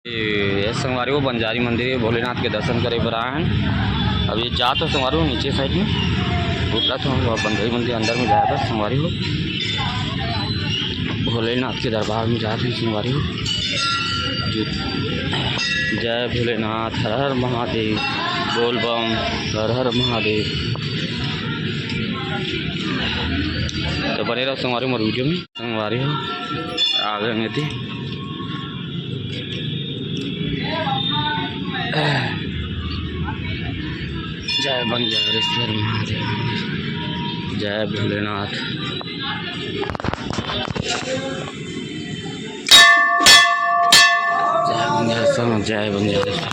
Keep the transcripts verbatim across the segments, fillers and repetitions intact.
ये संगवारी हो, बंजारी मंदिर हे, भोलेनाथ के दर्शन करे बर आए हन। अब ये जात हो संगवारी हो नीचे साइड में, उतरत हो, अब बंजारी मंदिर अंदर में जाए बर संगवारी हो, भोलेनाथ के दरबार में जात हो संगवारी हो। जय भोलेनाथ, हर हर महादेव, बोल बम, हर हर महादेव। तो बने रहो संगवारी हो मोर वीडियो में। संगवारी हो, आ गए मेती। जय बंजारेश्वर महादेव, जय भोलेनाथ। जय बंजारेश्वर, जय बंजारेश्वर,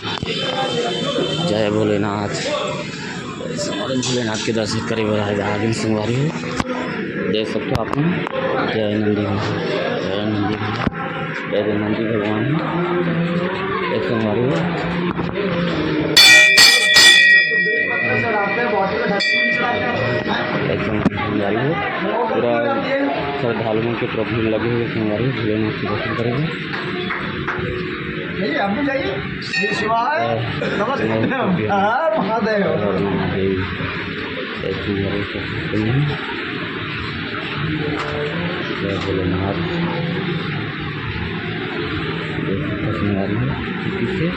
जय भोलेनाथ। संगवारी भोलेनाथ के दर्शन करे बर आज आ गे संगवारी हो। देख सकते हो आप मन, जय नंदी हो, जय नंदी हो, जय नंदी भगवान हो। देख संगवारी हो, देख संगवारी हो, पूरा श्रद्धालु मन के पूरा भीड़ लगे हुए संगवारी हो, भोलेनाथ के दर्शन करे बर। नहीं, आप भी जाइए। श्री शिवाय, नमस्ते। हर महादेव। हर महादेव। ऐसी मेरे को सुन। जय भोलेनाथ। जय श्री कृष्ण हरि। किससे?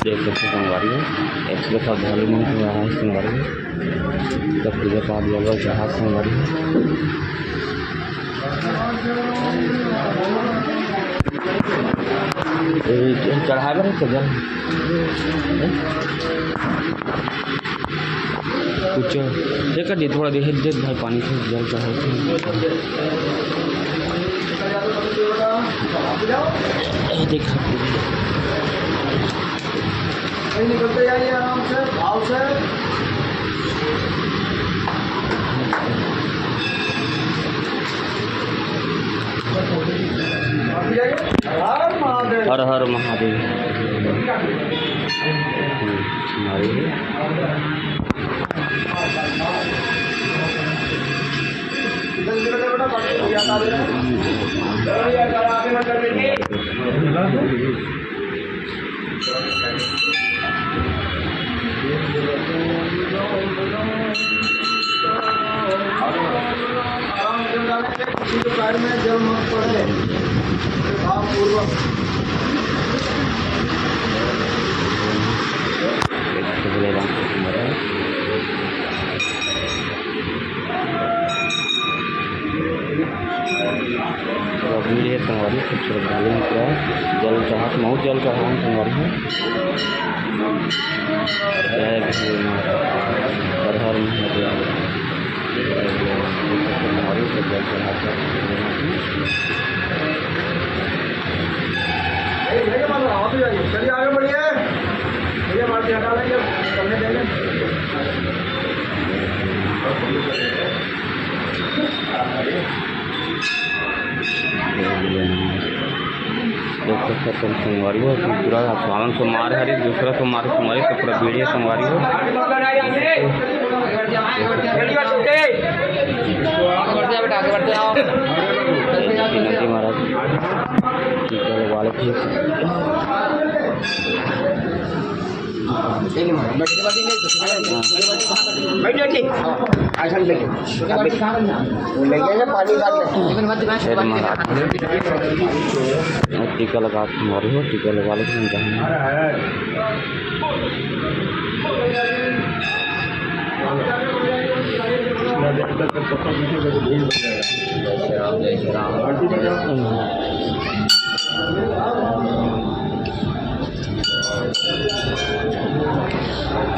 देख सकते हो संगवारी हो, एक्चुअली श्रद्धालु मन के यहाँ है संगवारी हो, सब पूजा पाठ जगह जहाँ संगवारी हो। ए, चढ़ाए बर है तो जल। कुछ ये कर दे, थोड़ा दे, दे भाई पानी से जल चढ़ा दे। ये देख। नहीं निकलते जाइए आराम से, भाव से। हर हर महादेव। हर हर महादेव। हम्म, हमारे आराम से डालेंगे, किसी के पैर में जल मत पड़े। भावपूर्वक। पूरा भीड़ है संगवारी, सब श्रद्धालु मन पूरा जल चढ़ात, महूँ जल चढ़ावन संगवारी हो। जय भोलेनाथ, हर हर महादेव। संगवारी सब जल चढ़ात। चलिए आगे बढ़िए, भैया मार के हटा लेंगे, चलने देंगे। देख सकते हो संगवारी हो कि पूरा सावन सोमवार हरे, दूसरा सोमवार, संगवारी, तो पूरा भीड़ है संगवारी हो। नंदी महाराज टीका लगवा लेते हैं। बैठ जाओ, ठीक। ऐसा नहीं लगे। वो लग जाएगा, पानी डाल दे। शायद महाराज टीका लगा के मारे हो, टीका लगवा लेते हैं। जय श्री राम, जय श्री राम।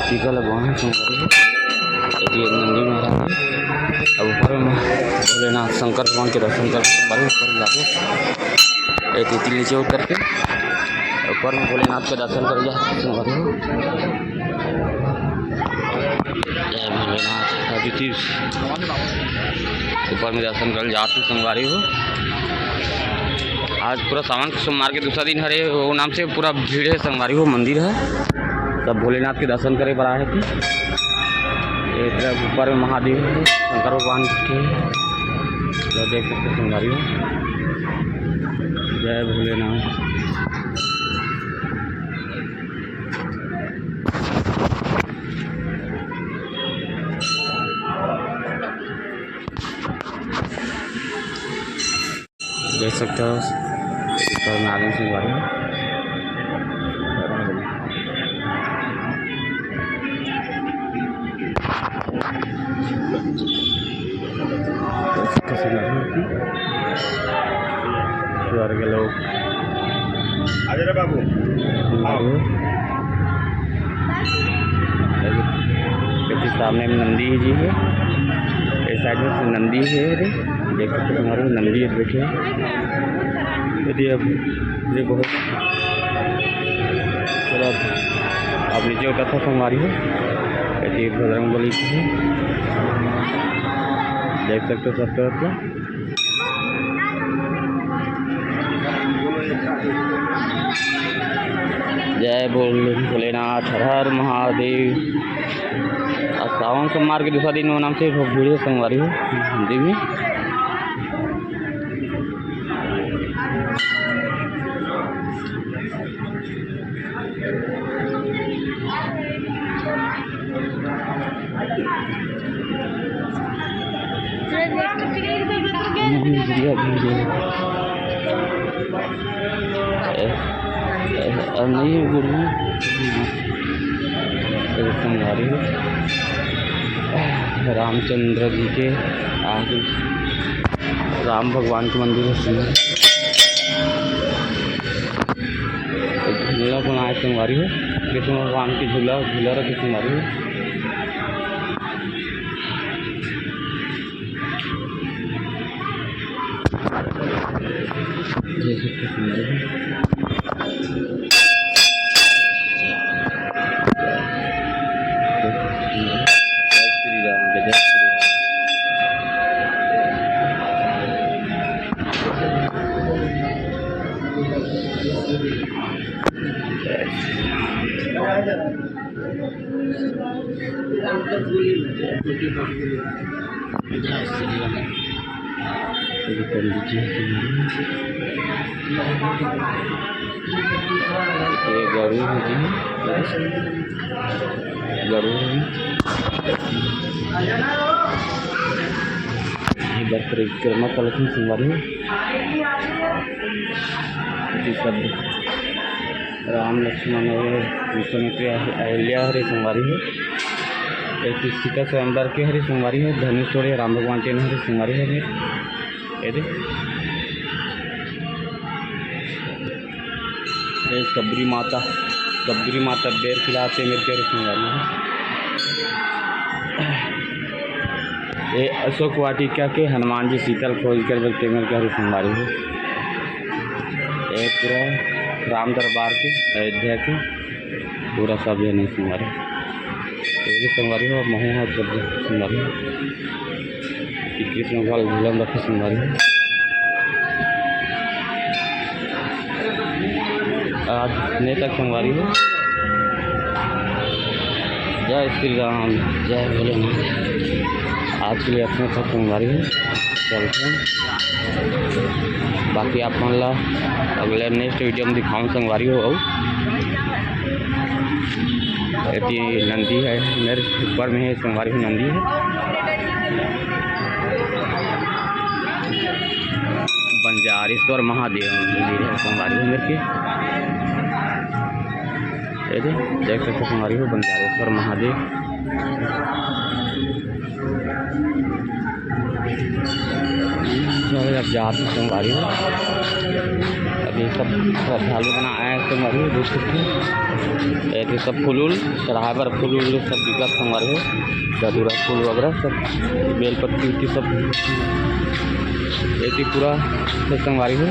टीका लगवाए हैं संगवारी हो। ये नंदी महाराज है। अब ऊपर में भोलेनाथ शंकर भगवान के दर्शन कर संगवारी ऊपर जाके, ये तितली नीचे उतर के ऊपर में भोलेनाथ के दर्शन कर जा संगवारी हो। जय भोलेनाथ। अभी तीस ऊपर में दर्शन कर जाते संगवारी हो। आज पूरा सावन के सोमवार के दूसरा दिन हरे, वो नाम से पूरा भीड़ है संगवारी हो। मंदिर है, सब भोलेनाथ के दर्शन करे बर आए थे। ये तरफ ऊपर में महादेव है, शंकर भगवान के, तो देख सकते हो संगवारी हो। जय भोलेनाथ। देख सकते हो, ऊपर में आदमी संगवारी हो। देख सकते हो संगवारी हो। स्वर्ग लोक। अरे बाबू, आओ। क्योंकि सामने में नंदी जी है, इस साइड में नंदी है रे, देख सकते हो संगवारी हो, नंदी है, बैठे हैं। यदि अब ये बहुत थोड़ा आप नीचे उतरता संगवारी हो, यदि बजरंग बली की है, देख सकते हो सब तरफ से। जय बोल भोलेनाथ, हर हर महादेव। आज सावन सोमवार के दूसरा दिन, वो नाम से भीड़ है संगवारी हो मंदिर में। ए, ए, अब नहीं है गुड़िया। ए, संगवारी हो। रामचंद्र जी के आगे राम भगवान के मंदिर है। झूला बनाए संगवारी हो, कृष्ण भगवान के झूला, झूला रखे संगवारी हो। जय श्री कृष्ण। जय श्री राम, जय श्री राम। ये गरुड़ है जी, गरुड़ है। ये बार परिक्रमा करत हन संगवारी हो। ये सब राम लक्ष्मण और विश्वामित्र अहिल्या हरे संगवारी हो। एक सीता स्वयंवर के हरे संगवारी हो, धनुष तोड़े राम भगवान तेन हरे संगवारी हो। ये दे, ये सबरी माता, सबरी माता बेर खिलाते मेरे के हरे संगवारी हो। ये अशोक वाटिका के हनुमान जी सीता ल खोज कर बचते मेरे के हरे संगवारी हो। ये पूरा राम दरबार के, अयोध्या के पूरा सब जने संगवारी। ये भी संगवारी हो, महू ह सब संगवारी हो। इक्कीस नंबर झूलन रखे संगवारी हो। आज इतने तक संगवारी हो। जय श्री राम, जय भोलेनाथ। आज के लिए इतने तक संगवारी हो। चलते हैं। बाकी आप मन ला अगले next video में दिखाऊँ संगवारी हो। अउ एती नंदी है, मेरे ऊपर में है संगवारी हो, नंदी है। बंजारेश्वर महादेव मंदिर है संगवारी हो मेरे के। ये दे, देख सकते हो संगवारी हो, बंजारेश्वर महादेव। अब जात संगवारी हो, अभी सब श्रद्धालु मन आए हैं संगवारी हो, देख सकते हो। ये दे सब फूल उल चढ़ाए बर, फूल उल सब बिकत संगवारी हो, धतूरा फूल वगैरह सब, बेल पत्ती उत्ती सब। ये दे पूरा संगवारी हो,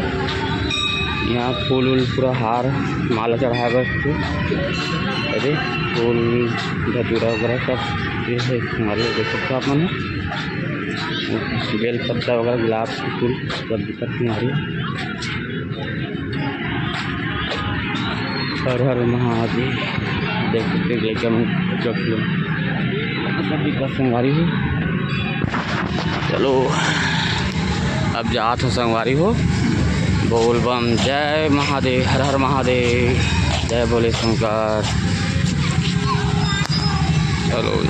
यहाँ फूल उल पूरा हार माला चढ़ाए बर, अरे फूल धतूरा वगैरह सब ये है संगवारी हो, देख सकते हो आप मन। बेल पत्ता वगैरह, गुलाब के फूल सब दिखत संगवारी हो। हर हर महादेव। देख सकते हैं, लइका मन चौक में सभी का संगवारी हो। चलो, अब जात हो संगवारी हो। बोल बम, जय महादेव, हर हर महादेव, जय भोले शंकर। चलो,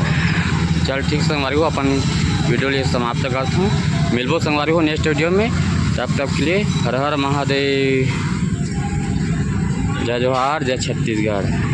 चल ठीक संगवारी हो, अपन video लिए समाप्त करत हूँ। मिलबो संगवारी हो next video में, तब तक के लिए हर हर महादेव, जय जोहार, जय छत्तीसगढ़।